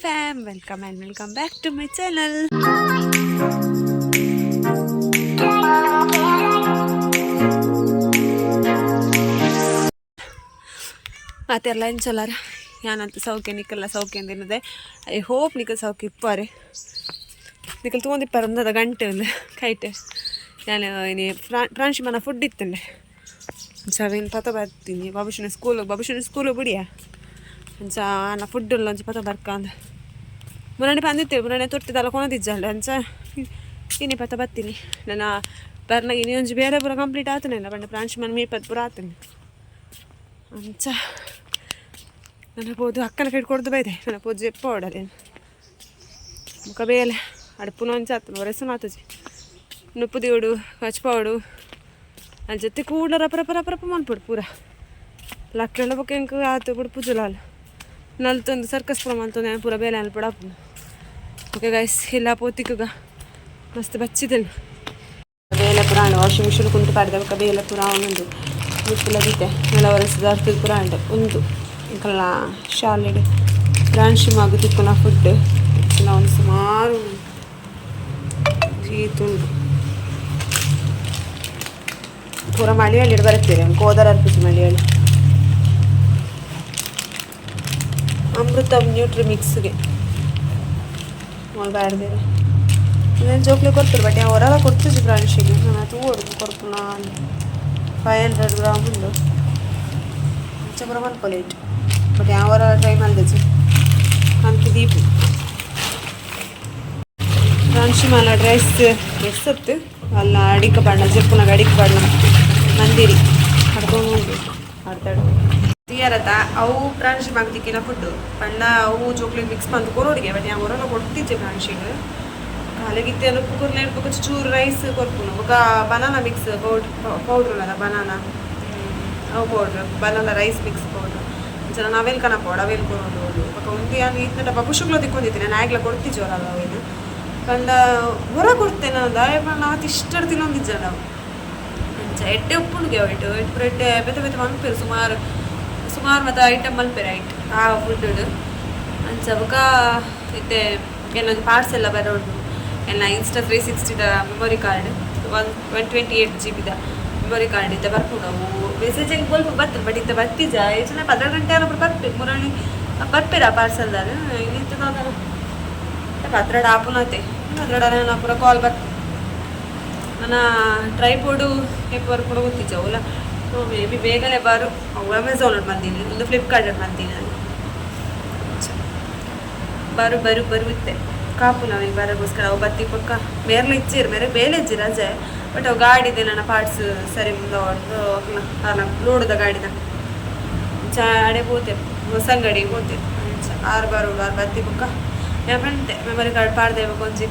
Fam, welcome and welcome back to my channel. ಮಾತೆರ್ಲ ಎಂಚೊಲ್ಲಾರ? ಯಾನಂತ ಸೌಖ್ಯ, ನಿಕಲ್ಲ ಸೌಖ್ಯ ಅಂದಿನದೆ. I hope ನಿಕಲ್ ಸೌಖ್ಯ ಇಪ್ಪಾರೆ. ನಿಕಲ್ ತೂವೊಂದಿಪ್ಪಾರ ಒಂದದ ಗಂಟೆ ಒಂದು ಕೈಟ್. ಯಾನ್ ಇನಿ ಪ್ರಾಂಶುಮನ ಫುಡ್ ಇತ್ತಂಡೆ. ಅಂಚ ಅವೇನು ಪತ ಬರ್ತೀನಿ ಬಾಬುಷನ ಸ್ಕೂಲ್, ಬಾಬುಷನ ಸ್ಕೂಲ್ ಬುಡಿಯ. ಅಂಚ ಆನ ಫುಡ್ ಉಲ್ಲ, ಒಂಜಿ ಪತ ಬರ್ಕಂದ್ ಮುರಾಣಿ ಪಂದಿತ್ತೇವೆ. ಮುರಾಣಿ ತೊಟ್ಟಿದಲ್ಲ ಕೊನದಿಜ್ಜಂಡ. ಅಂಚ ಇನಿ ಪತ ಬತ್ತೀನಿ. ನನ್ನ ಬರ್ನಾಗ ಇನಿ ಒಂಜಿ ಬೇರೆ ಪೂರ ಕಂಪ್ಲೀಟ್ ಆತನಿಲ್ಲ ಪಂಡ ಪ್ರಾಂಶುಮನ್ ಮೀಪತ್ ಪೂರ ಆತನೆ. ಅಂಚ ನನ್ನ ಪೋದು ಅಕ್ಕನ ಕೈ ಕೊಡ್ದು ಬೈದೆ. ನನ್ನ ಪೋದು ಜೆಪ್ಪ ಓಡಲೇನು ಮುಖ ಬೇಲೆ ಅಡುಪುನ ಒಂಚ ಆತನ ಒರೆಸುನ ಆತಜಿ ನುಪ್ಪು ದಿವಡು ಕಚ್ಪಾವಡು. ಅಲ್ಲಿ ಜೊತೆ ಕೂಡಲ ರಪ ರಪ ರಪ ರಪ ಮನ್ಪುಡು ಪೂರ ಲಕ್ಕೆಂಡ ಬೊಕ್ಕ ಎಂಕ್ ಆತು ಬುಡ್ಪುಜುಲಾಲ್ ನಲ್ತೊಂದು ಸರ್ಕಸ್ ಪೂರ ಮಲ್ತೊಂದು ಪೂರ ಬೇಲೆ ಅನ್ಪುಡು ಆಪುಂಡು. ಓಕೆ ಗೈಸ್, ಇಲ್ಲ ಪೋತಿಕ್ಕಗ ಮಸ್ತ್ ಬಚ್ಚಿದೆನು ಬೇಲೆ ಪೂರ ಆಂಡ್. ವಾಷಿಂಗ್ ಮಿಷಿನ್ ಕುಂಟು ಪಾಡ್ದೆ. ಬೊಕ್ಕ ಬೇಲೆ ಪೂರ ಉಂಡು, ಮುತ್ತುಲ ದೀತೆ, ನೆಲ ಒರೆಸಿದ ಅರ್ತಿದ್ ಪೂರ ಆಂಡ್. ಉಂದು ಎಂಕಲ್ನ ಶಾಲೆಡ್ ಪ್ರಾಂಶುಮಾಗ್ ತಿಕ್ಕುನ ಫುಡ್ ಒಂದು ಸುಮಾರು ಉಂಡು. ಪೂರ ಮಳಿಯಲ್ಲಿ ಬರ್ತೀರಿ ಕೋದರ ಅರ್ಪಿಸಿ ಮಳಿಯಲ್ಲಿ ಅಮೃತ ನ್ಯೂಟ್ರಿ ಮಿಕ್ಸ್ಗೆ ಬ್ಯಾಡ್ದಿರ. ಇನ್ನೇನು ಜೋಕ್ಲಿ ಕೊಡ್ತಾರೆ, ಬಟ್ ಹೊರಲ್ಲ ಕೊಡ್ತಿದ್ವಿ ಪ್ರಾಂಶಿಗೆ. ನಾನು ತೂವೊಡು ಕೊರ್ಪುನ. 500 ಗ್ರಾಮ್ ಉಂಡು. ಅಂಚ ಪೂರ ಮಲ್ಪೊಲಿ, ಬಟ್ ಯಾವ ಟ್ರೈ ಮಲ್ದಿಜಿ. ಕಂತು ದೀಪು ಪ್ರಾಂಶುಮಾಲ ಡ್ರೆಸ್ ಡ್ರೆಸ್ ಅತ್ತು ಅಲ್ಲ. ಅಡಿಕ ಬಣ್ಣ ಜಪ್ಪುನಾಗ ಅಡಿಕ ಬಣ್ಣ ಮಂದಿರಿ ಕಡ್ಕೊಂಡು ಉಂಟು ಆಡ್ತಾಡು ತೀಯರತ. ಅವು ಪ್ರಾಂಶುಮಾಗ್ ತಿಕ್ಕಿನ ಫುಡ್ ಪಂಡ ಅವು ಜೋಕ್ಲಿಗೆ ಮಿಕ್ಸ್ ಬಂದು ಕೊರೋಡಿಗೆ. ಬಟ್ ಯಾವ ಹೊರಲ್ಲ ಕೊಡ್ತಿದ್ದೆ ಪ್ರಾಂಶಿಗೆ. ಕಾಲೆಗಿತ್ತೆ ಉಪ್ಪು ಕುರ್ಲೆ ಬೊಕ ಚೂರು ರೈಸ್ ಕೊರ್ಪುನು. ಬೊಕ ಬನಾನಾ ಮಿಕ್ಸ್ ಪೌಡ್ರ್ ಉಳ್ಳದ ಬನಾನಾ ಅವು powder, banana rice mix powder. ಅಂಚ ನಾನು ಅವೇಲ್ ಕನ ಪೌಡ್ ಅವೇಲ್ ಕೊರೊಂದು ಉಂಡು. ಬೊಕ ಒಂದು ಯಾನ್ ಇತ್ನಟ ಬಬುಷುಗ್ಲ ತಿಕ್ಕೊಂದಿತ್ತೆ. ನಾನು ಆಗ್ಲ ಕೊಡ್ತಿಜ್ಜೋರಲ್ಲ ಅವೇನು ಪಂಡ ಹೊರ ಕೊಡ್ತೇನೆ ನಾನು. ದಾಯೆ ಪಂಡ ಆತ್ ಇಷ್ಟಡ್ ತಿನ್ನೊಂದಿಜ್ಜ ನಾವು. ಅಂಚ ಎಡ್ಡೆ ಉಪ್ಪುಂಡುಗೆ ಅವಿಟ್ ಎಡ್ಡೆ ಎಡ್ಡೆ ಬೇತೆ ಬೇತೆ ಮನ್ಪೆರ್. ಸುಮಾರು ಸುಮಾರು ಮತ್ತೆ ಐಟಮ್ ಮಲ್ಪೆರ್ ಐಟ್ ಆ ಫುಡ್. ಅಂಚ ಬೊಕ ಇತ್ತೆ ಏನೊಂದು ಪಾರ್ಸೆಲ್ಲ ಬರೋಡು ಎಲ್ಲ. ಇನ್ಸ್ಟಾ 360ದ ಮೆಮೊರಿ ಕಾರ್ಡ್, 1 128 ಜಿಬಿದ ಮೆಮೊರಿ ಕಾರ್ಡ್ ಇತ್ತೆ ಬರ್ಪುಂಡು. ಅವು ಮೆಸೇಜ್ ಹೆಂಗೆ ಬೋಲ್ಪ ಬರ್ತದೆ, ಬಟ್ ಇತ್ತೆ ಬತ್ತಿಜ. ಯೋಚನೆ 12 ಗಂಟೆ ಆನಪುರ ಬರ್ಪೆ ಮುರಣಿ ಬರ್ಪೇರ ಪಾರ್ಸೆಲ್ದಾರ. ಇನ್ನಿತ್ತು 12 ಆಪುನತೆ. 12 ಪೂರ ಕಾಲ್ ಬರ್. ನನ್ನ ಟ್ರೈಪೋಡು ಏಪ ಬರ್ಪುಂಡು ಗೊತ್ತಿಜ್ಜ ಅವುಲ. ಮೇ ಬಿ ಬೇಗನೆ ಬಾರು. ಅವು ಅಮೆಝಾನ್ ಬಂದೀನಿ, ಒಂದು ಫ್ಲಿಪ್ಕಾರ್ಟ್ ಬಂದೀನಿ ನಾನು. ಬರು ಬರು ಬರುತ್ತೆ ಕಾಪು ನಾವಿಲ್ಲಿ ಬರೋಗೋಸ್ಕರ. ಅವು ಬತ್ತಿ ಪಕ್ಕ ಮೇರ್ಲ ಇಚ್ಚಿರು ಮೇರೆ ಬೇಲೆ ಇಜ್ಜಿ ರಜೆ. ಬಟ್ ಅವು ಗಾಡಿದೆ ನನ್ನ ಪಾರ್ಟ್ಸ್ ಸರಿ ಮುಂದೆ ಲೋಡುದ ಗಾಡಿದ. ಅಂಚ ಅಡೆ ಪೋತೆ, ಹೊಸ ಅಂಗಡಿಗೆ ಪೋತೆ. ಅಂಚ ಆರು ಬರೋಡು ಆರು ಬತ್ತಿ ಬೊಕ್ಕ ಪಂತೆ ಮೆಮೊರಿ ಕಾರ್ಡ್ ಪಾಡ್ದೆ. ಒಂಜಿ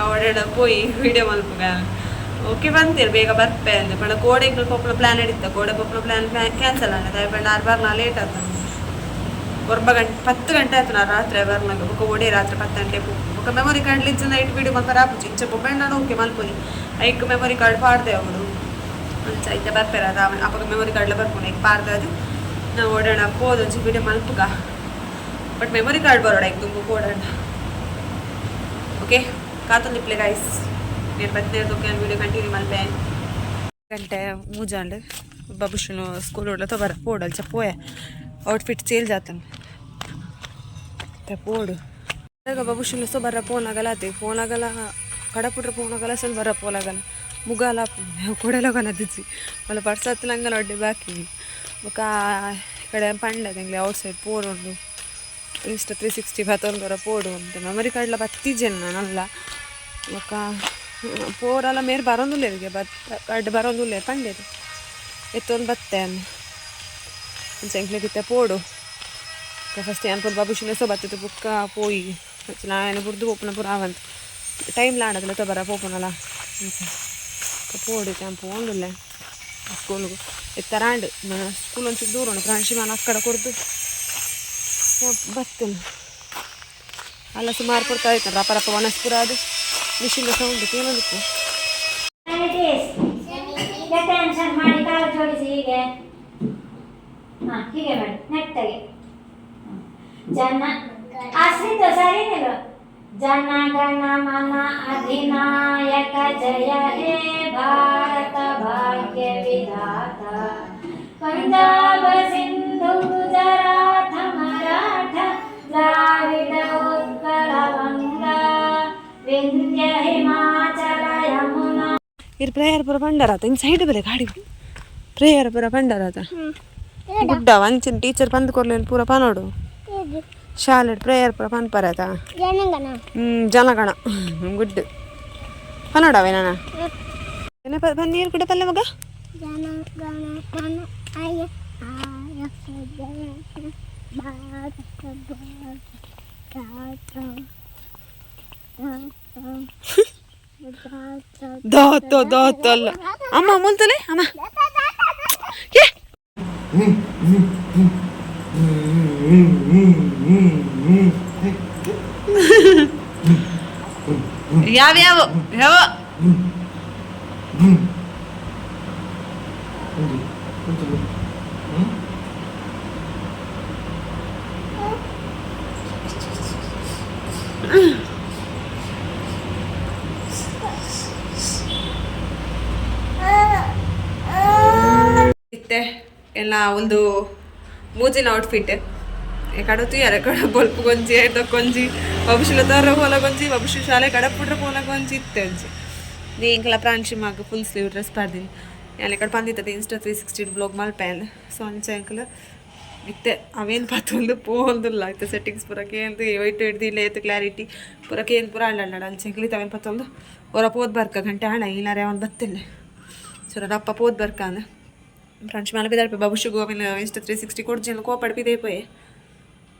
ಓಡಾಡ ಪೋಯಿ ವಿಡಿಯೋ ಮಲ್ಪುಗ. ಓಕೆ ಬಂತೀರಿ, ಬೇಗ ಬರ್ಪೆ ಅಂದೆ. ಪಂಡ ಕೋಡೆ ಪೋಪುನ ಪ್ಲಾನ್ ಇತ್ತ. ಕೋಡೆ ಪೋಪುನ ಪ್ಲಾನ್ ಕ್ಯಾನ್ಸಲ್ ಆಂಡ. ಪಂಡ ಆರು ಬರ್ನ ಲೇಟ್ ಆತ. ಒಂಬ ಗಂಟೆ 10 ಗಂಟೆ ಆಯ್ತು ನಾ ರಾತ್ರಿ ಬರ್ನಾಗ. ಬೊಕ ಒಡೆ ರಾತ್ರಿ 10 ಗಂಟೆ. ಬೊಕ ಮೆಮೊರಿ ಕಾರ್ಡ್ ಲಿಜ್ಜ ನೈಟ್ ವಿಡಿಯೋ ಮಲ್ಪರ ಆಪುಜಿ. ಇಂಚ ಮೊಬೈಲ್ ನಾನು ಓಕೆ ಮಲ್ಪೊಲಿ. ಐಕ್ ಮೆಮೊರಿ ಕಾರ್ಡ್ ಪಾಡ್ದೆ ಅವಳು. ಅಂಚ ಐತೆ ಬರ್ಪೆರ ಅದು ಅಪಗ ಮೆಮೊರಿ ಕಾರ್ಡ್ಲ ಬರ್ಪುಂಡು. ಐಕ್ ಪಾಡ್ದೆ ಅದು ನಾವು ಓಡೋಣ ಪೋದು ಒಂಚಿ ವಿಡಿಯೋ ಮಲ್ಪುಗ. ಬಟ್ ಮೆಮೊರಿ ಕಾರ್ಡ್ ಬರೋಡ ಐಕ್ ದುಂಬು ಪೋಡೋಣ. Okay, ಕಾತೊಂದಿಪ್ಲೆ guys. ನೇರ್ ಬತ್ನೇರ್ ದೊಕ್ಕ ವಿಡಿಯೋ ಕಂಟಿನ್ಯೂ ಮಲ್ಪೆ. ಗಂಟೆ ಮೂಜಾಂಡ್. ಬಬುಷನು ಸ್ಕೂಲ್ ಉಡ್ಲ ಬರ ಪೋಡಲ್ ಚ ಪೋಯೆ. ಔಟ್ಫಿಟ್ ಚೇಂಜ್ ಆತನ ಪೋಡು. ಬಬುಷನು ಸೊ ಬರ ಫೋನ್ ಆಗಲ್ಲ ಆತೆ. ಫೋನ್ ಆಗಲ್ಲ ಕಡಪುಟ್ರೆ ಫೋನ್ ಆಗಲ್ಲ ಸ್ವಲ್ಪ ಬರ ಫೋನ್ ಆಗಲ್ಲ ಮುಗಾಲ ಕೊಡಲೋಗಲ್ಲ ದಿಜ್ಜಿ ಮಲ್ಲ ಪರ್ಸತ್ ನಂಗಲ ಒಡ್ಡೆ ಬಾಕಿ. ಬೊಕ ಈ ಕಡೆ ಪಂಡ ಎಂಗ್ಲೆ ಔಟ್ ಸೈಡ್ ಪೋಡುಂಡು. ಇನ್ಸ್ಟಾ 360 ಬತ್ತೊಂದು ಪೋಡು ಅಂತ ಮೆಮೊರಿ ಕಾರ್ಡ್ಲ ಬತ್ತಿಜೆನ್ ನಾನಲ್ಲ. ಬೊಕ ಪೋರಲ್ಲ ಮೇರ್ ಬರೋಂದುಲ್ಲೆರ್ ಬತ್ ಕಾರ್ಡ್ ಬರೋಂದುಲ್ಲೆರ್ ಪಂಡೆರ್. ಎತ್ತೊಂದು ಬತ್ತೆ ಅಂದ್. ಅಂಚ ಎಂಕ್ಲೆಗ್ ಇತ್ತೆ ಪೋಡು. ಫಸ್ಟ್ ಯಾನ್ ಪೂರ ಬಾಬುಷಿನ ಸೊ ಬತ್ತಿತ್ತು ಬುಕ್ಕ ಪೋಯಿ ನಾನ್ ಬುಡ್ದು ಪೋಪುನ ಪೂರ ಆವಂತ್ ಟೈಮ್ ಲಾಂಡದಲ್ಲ ಬರ ಪೋಪುನಲ್ಲ. ಅಂಚ ಪೋಡು. ಯಾನ್ ಪೋಂಡುಲ್ಲೆ ಸ್ಕೂಲ್ಗು. ಎತ್ತರಾಂಡ್ ಸ್ಕೂಲ್ ಒಂಚೂರು ದೂರ ಉಂಟು. ಪ್ರಾಂಶುಮಾನ ಅಕ್ಕಡ ಕೊಡ್ದು ಬರ್ತೇನೆ ಅಲ್ಲ. ಸುಮಾರು ಕೊಡ್ತಾ ಇತ್ತು ರಪ ರಪ ಒಣಸ್ ಪೂರ. ಅದು ಮಿಷಿನ್ ಸೌಂಡ್ ಕೇಳೋದಕ್ಕೂ. It is. Left hand ಮಾಡಿ ಕಾಲು ಜೋಡಿಸಿ ಹೀಗೆ. ಹಾ, ಹೀಗೆ ಮಾಡಿ ನೆಟ್ಟಗೆ. ಜನ ಆಶ್ರಿತ ಸರಿನಿಲ್ಲ. ಜನಗಣ ಮನ ಅಧಿನಾಯಕ ಜಯ ಹೇ ಭಾರತ ಭಾಗ್ಯ ವಿಧಾತ. ಪಂಜಾಬ ಸಿಂಧು ಗುಜರಾತ ಮರಾಠ ದ್ರಾವಿಡ ಉತ್ಕಲ ಬಂಗ ವಿಂಧ್ಯ ಹಿಮಾಚಲ ಯಮುನಾ. ಇರ್ ಪ್ರೇಯರ್ ಪೂರ ಪಂಡರಾತ ಇನ್ ಸೈಡ್ ಬಲೆ ಗಾಡಿ. ಪ್ರೇಯರ್ ಪೂರ ಪಂಡರಾತ ಗುಡ್ಡ ಒಂಚಿನ ಟೀಚರ್ ಬಂದು ಕೊರ್ಲೇನು ಪೂರ ಪನೋಡು. ಶಾಲೆ ಪ್ರೇಯರ್ ಪೂರ ಪನ್ಪರಾತ. ಜನಗಣ. ಜನಗಣ ಗುಡ್ ಪನೋಡವೆ ನಾನ ಪನ್ನೀರು ಕೂಡ ಪಲ್ಲೆ ಮಗ. ಜನಗಣ ಮನ ಆಯ ಆಯ ಜಯ ಭಾರತ ಭಾಗ್ಯ ದೋತೋ ದೋತೋ ಅಲ್ಲ ಅಮ್ಮ ಮುಲ್ತಲೆ ಅಮ್ಮ ಏ. ಯಾವ ಯಾವ ಯಾವ ಇತ್ತೆ ಎಲ್ಲ ಒಂದು ಮೂಜಿನ ಔಟ್ಫಿಟ್ ಕಡ ತುಯ್ಯಾರ ಕಡ ಬೊಲ್ಪು ಗೊಂಜಿ ಐತ ಕೊಂಜಿ ಬಬುಶಿಲ ತೋರ ಪೋಲ ಗೊಂಜಿ ಬಬುಶಿ ಶಾಲೆ ಕಡ ಪುಟ್ರ ಪೋಲ ಗೊಂಜಿ ಇತ್ತೆ ಒಂಜಿ ಎಂಕಲ ಪ್ರಾಂಶಿ ಫುಲ್ ಸ್ಲೀವ್ ಡ್ರೆಸ್ ಪಾಡ್ದಿನಿ. ಯಾನ್ ಕಡೆ ಪಂದಿತ್ತದ ಇನ್ಸ್ಟಾ 360 ಬ್ಲಾಗ್ ಮಲ್ಪೆಂದ್. ಸೊ ಅಂಚ ಎಂಕಲ ಇತ್ತೆ ಅವೇನು ಪತ್ತೊಂದು ಪೋಂದುಲ್ಲ. ಇತ್ತೆ ಸೆಟ್ಟಿಂಗ್ಸ್ ಪೂರ ಕೇಂದು ವೈಟ್ ಹಿಡ್ದು ಇಲ್ಲ ಏತ್ ಕ್ಲಾರಿಟಿ ಪೂರ ಕೇಂದ್ ಪೂರ ಅಳ್ಳಾಡ. ಅಂಚ ಎಂಕಲ ಇತ್ತೆ ಅವೇನು ಪತ್ತೊಂದು ಹೊರ ಪೋದ್ ಬರ್ಕ ಗಂಟೆ ಹಣ ಇನ್ನಾರೆ ಅವನು ಬತ್ತಿಲ್ಲ. ಸೊ ಅಪ್ಪ ಪೋದ್ ಬರ್ಕ ಅಂದ ಫ್ರೆಂಡ್ಸ್ ಮೇಲೆ ಬಿದ್ದಾಡ್ಪೆ ಬಾಬುಷಿಗೂ ಅವಿನ ಇನ್ಸ್ಟಾ 360 ಕೊಡ್ಜಿನ ಕೋಪಡ್ ಪಿದೆ ಪೋಯೆ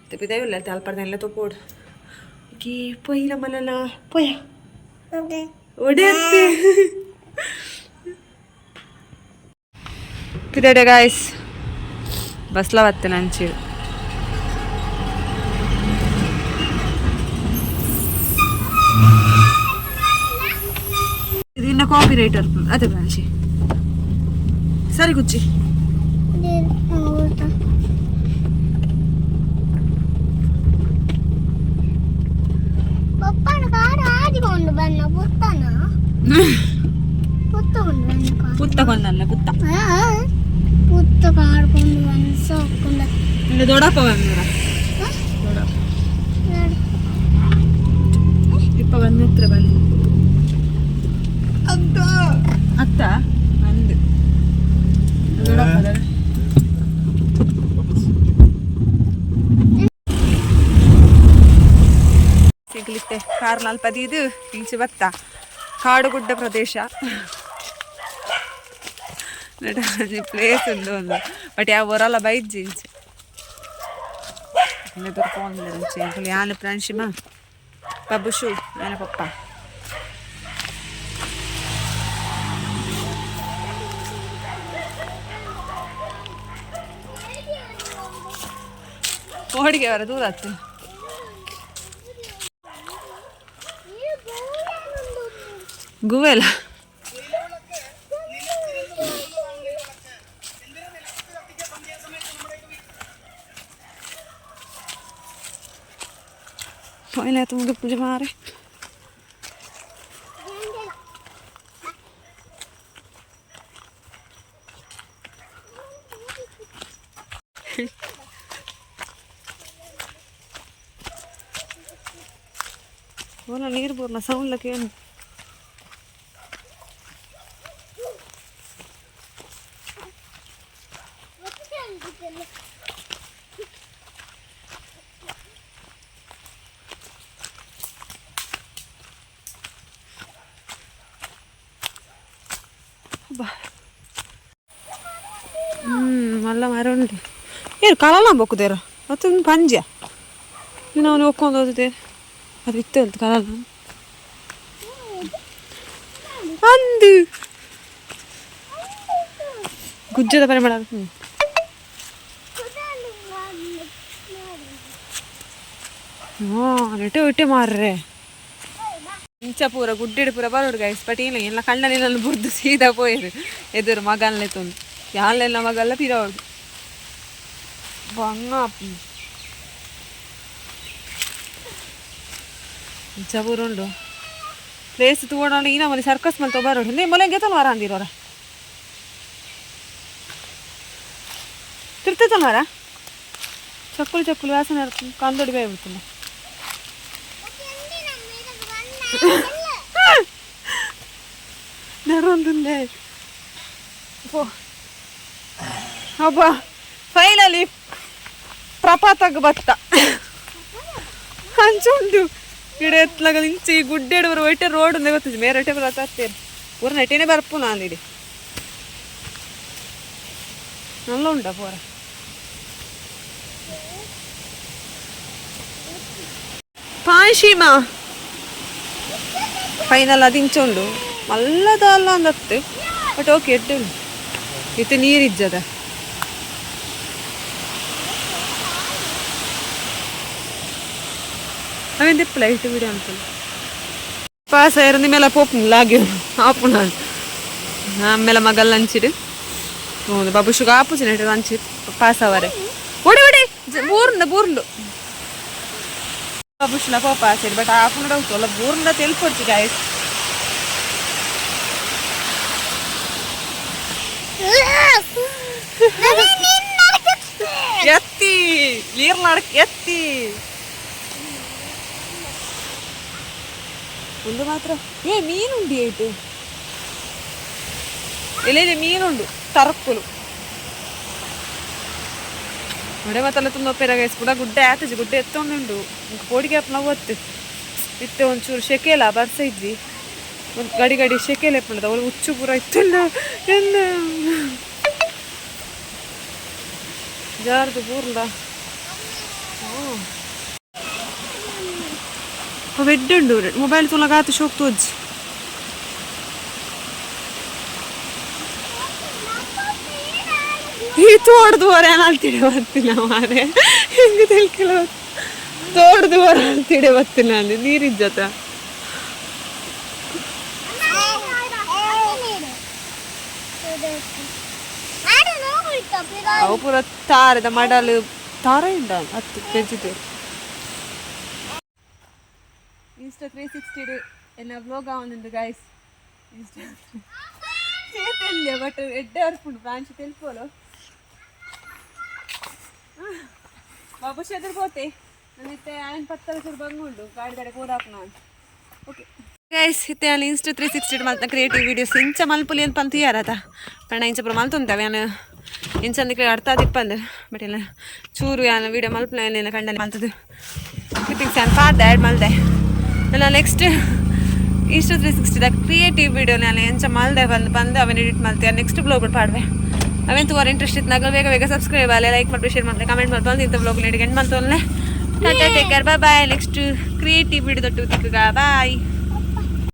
ते पिದೆ ಇಲ್ಲ ಅಲ್ಪಡ್ದೆ ಎಲ್ಲ ತೋಪೋಡು ಕಿ ಪೊಯ್ಲ ಮನನ ಪೊಯ್ಯ ಒಡೆಯತ್ತೆ ಪಿದಾಡೆ ಗಾಯ್ಸ್. ಬಸ್ಲ ಬತ್ತೆ ನಂಚಿ. ಇದು ಇನ್ನ ಕಾಪಿ ರೈಟರ್ ಅದೇ ಬ್ರಾಂಚಿ ಸರಿ ಗುಜ್ಜಿ. ಪಪ್ಪನ ಕಾರ್ ಆಡಿಕೊಂಡು ಬನ್ನ ಪುತ್ತನ ಪುತ್ತಕೊಂಡು ಬನ್ನ ಕಾರ್. ಪುತ್ತ ಕೊಂದಲ್ಲ ಪುತ್ತ. ಪುತ್ತ ಕಾಡ್ಕೊಂಡು ಬಂದು ಸೋಕೊಂಡ. ಇನ್ನು ದೊಡ್ಡಪ್ಪ ಬಂದ್ರ. ಇಪ್ಪ ಬಂದ ಹತ್ರ ಬಂದು ಅತ್ತ ಅಂದು ದೊಡ್ಡಪ್ಪ ಸಿಗ್ಲಿತ್ತೆ ಕಾರ್ ನಾಲ್ಪದಿದು ಇಂಚು ಬತ್ತ ಕಾಡುಗುಡ್ಡ ಪ್ರದೇಶ ಪ್ಲೇಸ್ ಉಂಡು ಒಂದು. ಬಟ್ ಯಾವ ಬರಲ್ಲ ಬೈಜ್ಜಿ ಇಂಚೆ ಇಂಚೆ ಯಾನ ಪ್ರಾಂಶಿಮ ಬಬ್ಬುಶು ಯಾನ ಪಪ್ಪ ಹೋಡಿಗೆ ಅವರ ದೂರ ಆಗ್ತದೆ. ಗುವೆಲ್ಲ ಪೋಯಿನ ತುಮ್ಗೆ ಪೂಜೆ ಮಾರೆ. ಓಲ ನೀರು ಬೋರ್ನ ಸೌಂಡ್ಲಕ್ಕೆ ಏನು ಬಾ. ಮಲ್ಲ ಮರ ಉಂಟು ಏನು ಕಳಲ ಬೊಕ್ಕುದೇರ ಮತ್ತೊಂದು ಪಂಜ ನೀನು ಅವನು ಒಕ್ಕೊಂಡು ಹೋದಿದೆ ಅದು ಇತ್ತು ಅಂತ ಕಳಲ ಅಂದು ಗುಜ್ಜದ ಪರಿಮಳ. ಹ್ಞೂ ನೆಟೆ ಇಟ್ಟೆ ಮಾರ್ರೆ ಇಂಚ ಪೂರ ಗುಡ್ಡೆಡು ಪೂರ ಬರೋಡು ಗೈಸ್. ಬಟ್ ಇಲ್ಲ ಎಲ್ಲ ಕಣ್ಣಲ್ಲಿ ಬುರ್ದು ಸೀದಾ ಪೋಯರು ಎದುರು ಮಗನ್ಲೆ ತುಂಡು ಯಾಲೆಲ್ಲ ಮಗಲ್ಲ ಪಿರೋಡು ಬಂಗ. ಇಂಚ ಪೂರ ಉಂಡು ಪ್ಲೇಸ್ ತೂವೊಂಡ ಈ ನಮ್ಮಲ್ಲಿ ಸರ್ಕಸ್ ಮಲ್ತ ಬರೋಡು ನೇ ಮೊಲೆ ಗೆತೊಂದು ವಾರ ಅಂದಿರೋರ ತಿರ್ತೈತಲ್ಲ ಚಕ್ಕುಲು ಚಕ್ಕುಲು ವಾಸನೆ ಕಂದೊಡಿ ಬಾಯ್ ಬಿಡ್ತಲ್ಲ. ನೆರೊಂದುಂದೆ ಪೋ ಅಬ್ಬ ಫೈನಲಿ ಪ್ರಪಾತಗ್ ಬತ್ತ ಅಂಚುಂಡು ಗಿಡ ಎತ್ಲಾಗ ಇಂಚ ಈ ಗುಡ್ಡೆಡು ಬರೋ ಒಟ್ಟೆ ರೋಡ್ ಒಂದೇ ಗೊತ್ತಿದೆ ಮೇರೆ ಒಟ್ಟೆ ಬರತ್ತೇನೆ ಪೂರ ನೆಟ್ಟೇನೆ ಬರ್ಪು ನಾನು ಇಡಿ ನಲ್ಲ ಉಂಡ ಪೂರ ಪಾಂಶಿಮಾ ಫೈನಲ್ ಅದು ಇಂಚ ಉಂಡು ಮಲ್ಲದ ಅಲ್ಲ ಅಂದತ್ತು ಬಟ್ ಓಕೆ ಎಡ್ಡೆ ಉಂಡು ಇತ್ತೆ ನೀರಿಜ್ಜದ ಅವೆಂತ ಪ್ಲೈಟ್ ವಿಡಿಯೋ ಅಂತಲ್ಲ ಪಾಸ್ ಆಯ್ರ ಮೇಲೆ ಪೋಪುಂಡು ಲಾಗಿ ಆಪುಣ ಆಮೇಲೆ ಮಗಲ್ ಲಂಚಿಡು ಹ್ಞೂ ಬಾಬುಷುಗ ಆಪುಜಿ ನೆಟ್ ಲಂಚ್ ಪಾಸ್ ಅವರೆ ಓಡಿ ಓಡಿ ಬೂರ್ಂಡ ಬೂರ್ಂಡು ಬಾಬುಷುಲ ಪೋಪ ಸರಿ ಬಟ್ ಆಪುಂಡ ಅಲ್ಲ ಬೂರ್ಂಡ ತೆಲ್ಪೊಡ್ಚಿ ಗಾಯ್ಸ್. ಎತ್ತಿ ನೀರ್ ನಡಕ್ ಎತ್ತಿ ಒಂದು ಮಾತ್ರ ಏ ಮೀನುಂಡು ಏಟು ಎಲೆ ಮೀನುಂಡು ತರಕ್ಕುಲು ಒಡೆ ಮತ್ತಲ್ಲ ತುಂಬ ಪೆರಗೈಸ್ ಕೂಡ ಗುಡ್ಡೆ ಆತಜಿ ಗುಡ್ಡೆ ಎತ್ತೊಂದುಂಡು ಪೋಡಿಗೆ ನವ್ವತ್ತು ಇತ್ತೆ ಒಂಚೂರು ಶೆಕೆಲ ಬರ್ಸ ಇದ್ವಿ ಒಂದು ಗಡಿ ಗಡಿ ಶೆಕೆಲ ಎಪ್ಪುಂಡದ ಅವಳು ಹುಚ್ಚು ಪೂರ ಇತ್ತುಂಡ ಎಲ್ಲ ಜಾರ್ದು ಬೂರ್ಲ ಬೆಡ್ ಉಂಡು ಮೊಬೈಲ್ ತುಲಾಗ ಆತು ಶೋಕ್ ತೋಜ್ ಈ ತೋಡ್ದು ಹೊರ ಅಲ್ತಿಡೆ ಬರ್ತಿಲ್ಲ ಮಾರೆ ಹೆಂಗೆ ತಿಳ್ಕೊಳ್ಳ ತೋಡ್ದು ಹೊರ ಅಲ್ತಿಡೆ ಬರ್ತಿಲ್ಲ ಅಂದ್ರೆ ನೀರಿಜ್ಜತ. ಅವು ಪೂರ ತಾರದ ಮಡಲು ತಾರ ಉಂಡ ಹತ್ತು ಪೆಜ್ಜಿದೆ ಇನ್ಸ್ಟಾ 360 ಎನ್ನ ವ್ಲೋಗ್ ಆವೊಂದುಂಡು ಗೈಸ್. ಇನ್ಸ್ಟಾ ತೆಲ್ಯ ಬಟ್ ಎಡ್ಡೆ ಅರ್ಪುಂಡು ಬ್ರಾಂಚ್ ತೆಲ್ಪೋಲು ಬಾಬು ಎದುರು ಪೋತೆ ನನ್ನಿತ್ತೆ ಆಯನ್ ಪತ್ತಲ ಸುರು ಬಂಗುಂಡು ಗಾಡಿ ಗಾಡಿ ಪೂರ ಹಾಕು ಓಕೆ ಗೈಸ್. ಇತ್ತೆ ನಾನು ಇನ್ಸ್ಟಾ 360 ಮಲ್ತ ಕ್ರಿಯೇಟಿವ್ ವೀಡಿಯೋಸ್ ಇಂಚ ಮಲ್ಪುಲಿ ಅಂತ ಪಂತ ಯಾರತ ಪಂಡ ಇಂಚ ಪೂರ ಮಲ್ತೊಂತವೆ ಯಾನ್ ಇಂಚ ಅಂದಿಕ್ಲೆ ಅರ್ಥ ಆದಿಪ್ಪಂದು ಬಟ್ ಇಲ್ಲ ಚೂರು ಯಾನ್ ವೀಡಿಯೋ ಮಲ್ಪುನ ಏನೇನು ಕಂಡನೆ ಮಲ್ತದು ಕ್ಲಿಪ್ಪಿಂಗ್ಸ್ ಯಾನ್ ಪಾಡ್ದೆ ಆ್ಯಡ್ ಮಲ್ದೆ. ನನ್ನ ನೆಕ್ಸ್ಟ್ ಇನ್ಸ್ಟಾ 360ದ ಕ್ರಿಯೇಟಿವ್ ವೀಡಿಯೋ ನಾನು ಎಂಚ ಮಲ್ದೆ ಬಂದು ಬಂದು ಅವನ್ ಎಡಿಟ್ ಮಲ್ತೆ ನೆಕ್ಸ್ಟ್ ಬ್ಲಾಗ್ ಪಾಡ್ವೆ. ಅವೆಂತ ವಾರ ಇಂಟ್ರೆಸ್ಟ್ ಇತ್ತು ನಾಗ ಬೇಗ ಬೇಗ ಸಬ್ಸ್ಕ್ರೈಬ್ ಆಲೆ ಲೈಕ್ ಮಾಡಿ ಶೇರ್ ಮಾಡಿ ಕಮೆಂಟ್ ಮಾಡ್ಕೊಂಡು ಇಂಥ ಬ್ಲಾಗ್ ನೀಡಿ and ಮಾಡ್ತೊಂದೆ. Tata, take care, bye bye. Next creative video ದೊಡ್ಡ ತಿಕ್ಕಗ ಬಾಯ್.